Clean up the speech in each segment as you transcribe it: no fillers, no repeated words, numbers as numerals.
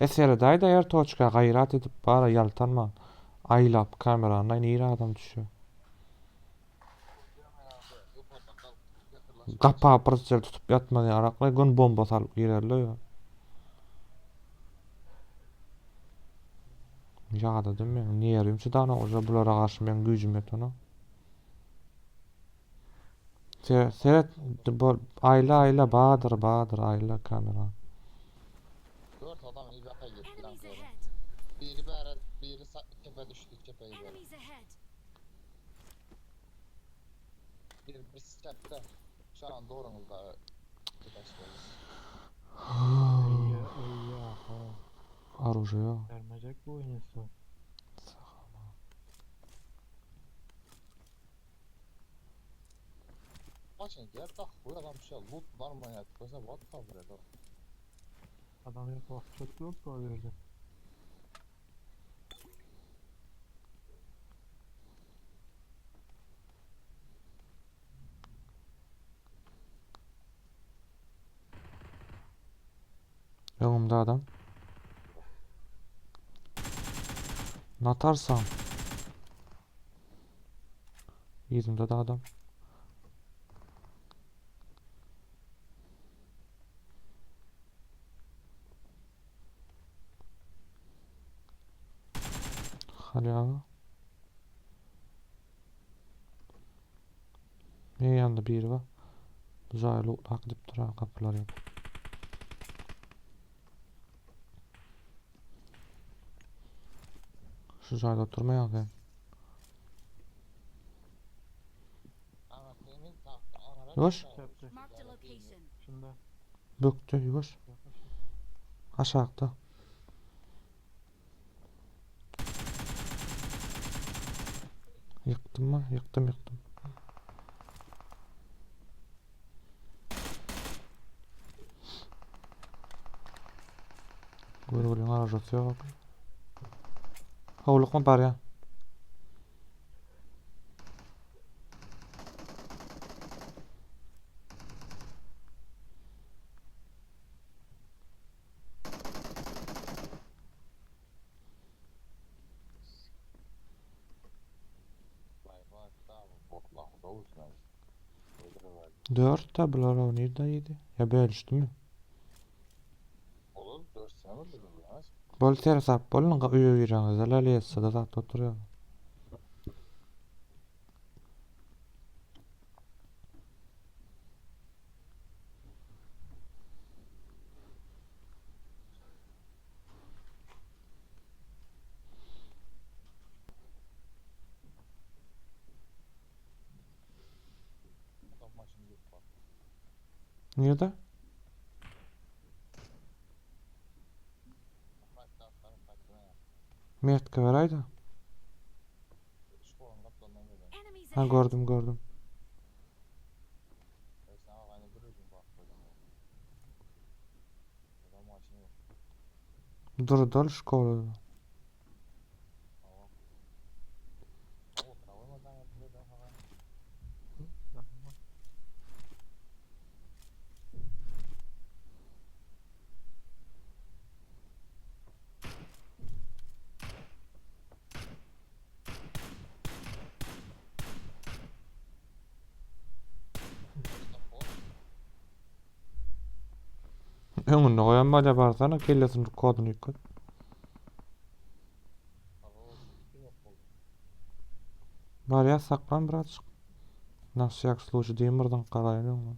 E seredäýdä her toçka gaýrat edip bara ýaltanman aýlap kamerany nirä adam düşýär. Gapa prysel tutup ýatmaz ýarakly gün bomba salyp girerler ýa. Ýadadym men nerwim çydanok uje bulara garşy meň güýjüm ýetenok. Seret bol aýla aýla badyr badyr aýla kamera. Dört adam iyi baka gitti lan kere. Biri bäre, biri çepe düştü, çepe gider. Bir bir çepde. Şu an doğrunuzda. Orужие yok. Vermeyecek bu oyuncusu. Maçın gel tak bu adam şey loot var mı ya? Koysa what the fuck? Adam yok bak çok yok da verdi. Öňümde adam. Natarsam. Yzymda da adam. Halyava. Ne ýanda biri bar. Bu jaýy lutlap gidip dur gapylar ýapyk. Şu jaýda oturmaýaň sen. Ýuwaş. Şunda. Bökdi, ýuwaş. Aşakda. Ýykdym mı? Ýykdym, ýykdym. Görgüliň arajasy ýok. Howlukma barýan. Dört da bular o nirde ýedi? Ýa bölüşdimi? Olur, dört sene mi dedim ya? Bol seresap bolun, öýe gireňizde lälýessede zat oturýar. Nirede? Mertke beräýdä. Ha gördüm gördüm. Dur dol şkolada. Öňünde goýan bolýa barsana kellesini koduny ýüklet. Barýa saklan birazjyk. Na всяк случай diýen birden galaýyn öňüne.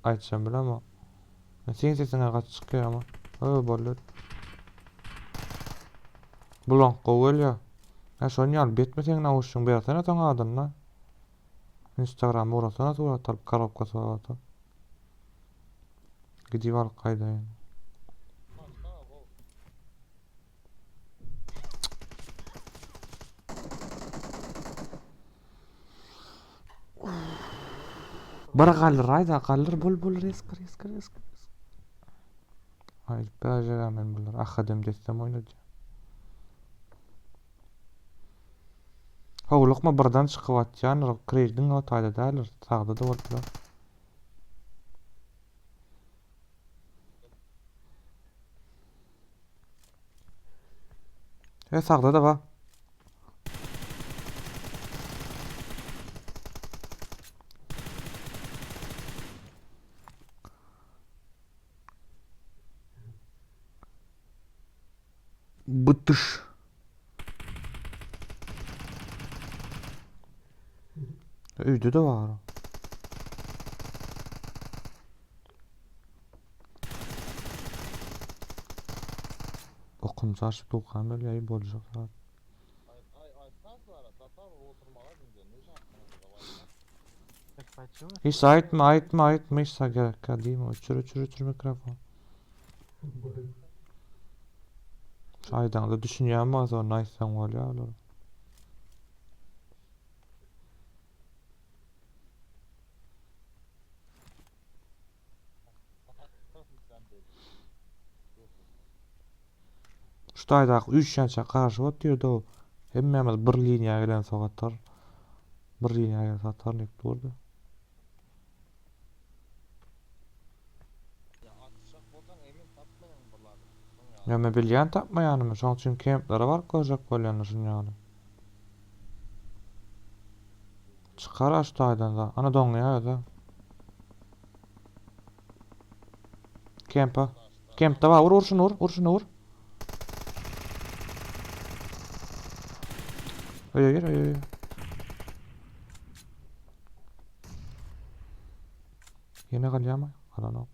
Aýtjam bilemok. Seň sesiňe gaty çykýar ama. Ö boldy. Bulank gowy gelýär. Hä şony ýaly betme seň nauşnigiň bersene soň adyny. Instagrama ugrasana surat alyp korobkasy bar bolsa. Gidip alyp gaýdaýyn. Bir galdyraýda galdyr bul bul risk risk risk. Aýdyp berjek men bular. Ahadem dessem oýnadýar. Howlukma birden çykyp atýandyr. Krediň o taýda däldir. Sagda da bolup biler. E sagda da bar. Bytyş. Öýde de bar. Okum çaşyp dukam ölýär boljak zat. Hiç aýtma aýtma aýtma hiç zat gerekkä diýme öçür öçür öçür mikrofon. Şu aýdaňda düşünýän bolsa onda aýtsaň bolýar olar. Şu taýdaky üýşýänçä garaşyp otyrdy o. Hemmämiz bir liniýa gelensoň atar. Bir liniýa gelse atar diýip durdy. Ýa men bilýän tapmaýanymy, şoň üçin kemplere baryp görjek bolýan şuny ýaly. Çykar-a şu taýdan da. Ana doňýar özi. Kempa. Kempde bar. Vur vur şunu vur. Vur şunu vur. Öýe gir, öýe gir. Ýene galýarmy? Galanok.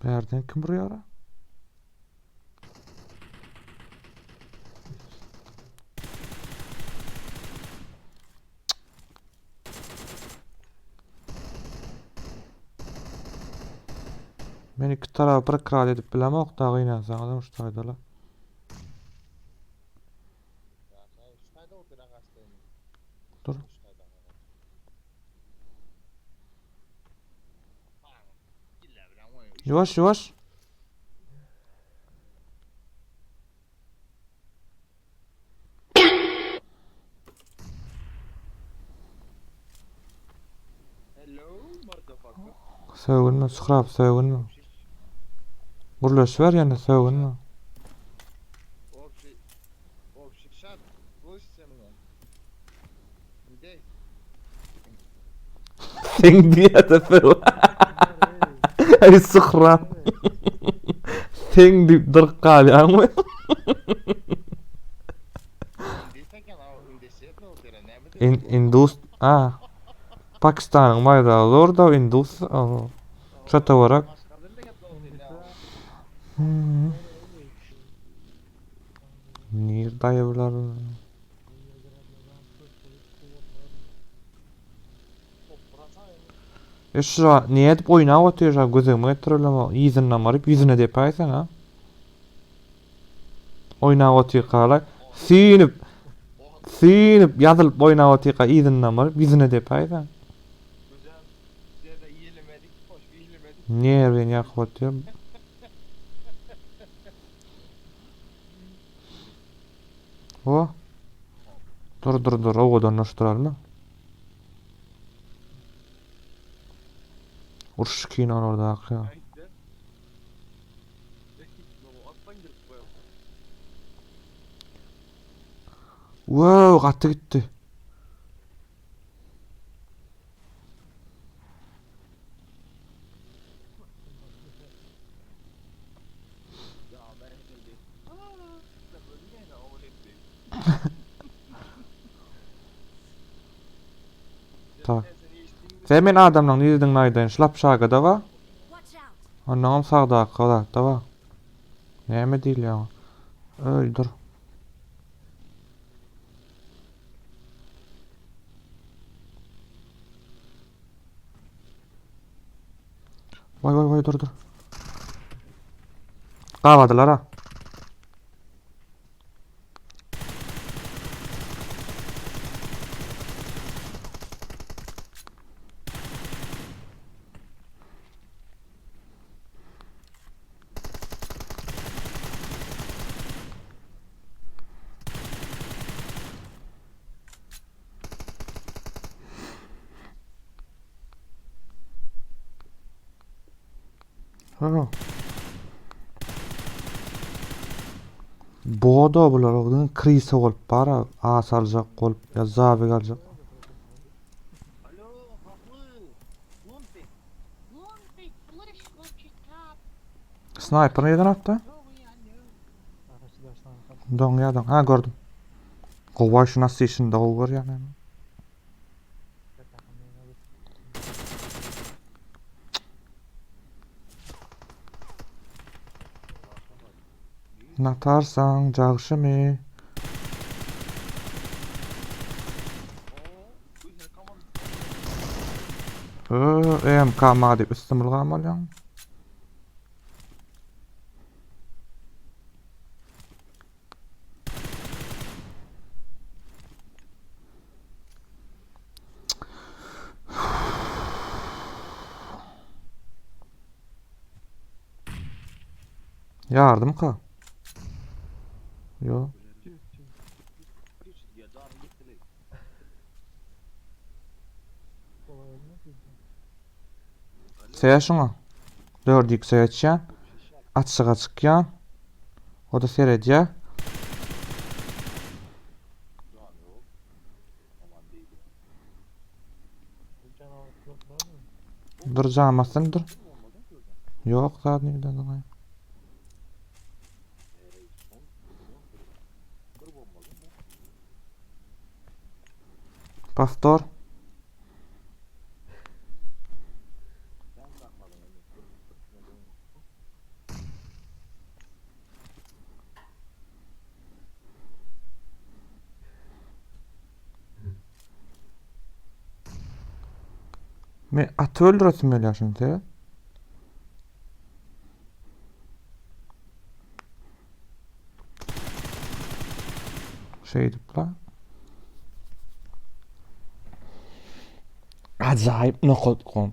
Bärden kim urýar? Men iki tarapy bir kral edip bilemok da gynansaňyzam şu taýdala. Dur. Ýuwaş ýuwaş. Sögünme, Suhrab, sögünme. Gürleşiber ýene sögünme. Seň diýýär-de sög. Aý Suhrab. Seň diýip durup galýaňmy? In, indus, a. Pakistanyň baýdagy zor da indus, şo töwerek. Hmm. Nirde aýyplar? E şura niye edip oýnap otyr şa gözegime getirilem yzyndan baryp ýüzüne depäýseň ha. Oýnap otyrkalar süýnüp süýnüp ýazylyp oýnap otyrka yzyndan baryp ýüzüne depäýseň. Nerwini ýakyp otyr. O. Dur dur dur owadanlaşdyralmy? Uruş kinolardaky. Wow, gaty gitdi. Tak. Sen men adamlaň nirediňini aýdaýyn. Şu lapşagada bar. Onnoňam sagdaky zatda bar. Näme diýilýär oňa? Öý dur. Vay vay vay dur dur. Gabadylar ha. Ha. Boda bular ogdun krisa bolup bara as aljak bolup ya zabig aljak. Alo, hakly. Lumpik. Lumpik, flash top. Sniper nireden atdy? Doňýar doň. Ha gördüm. Gowy şu nasıl işini gowy görýän. Natarsaň jagşymy? Ö, MK ma diýip üstüm ylgam bolýaň. Ýardymka? Ýok. Seýe şuňa. 4x-e geçýän. Açyga çykýan. O da seredýär. Dur jam basyn dur. Ýok zat nirden doňaý. Pastor. Men aty öldüresim gelýär şuny sebäp. Şeýdip la. Ajaýyp nokat kom.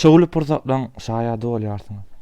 Şowly pursatlaryň şaýady bolýarsyňyz.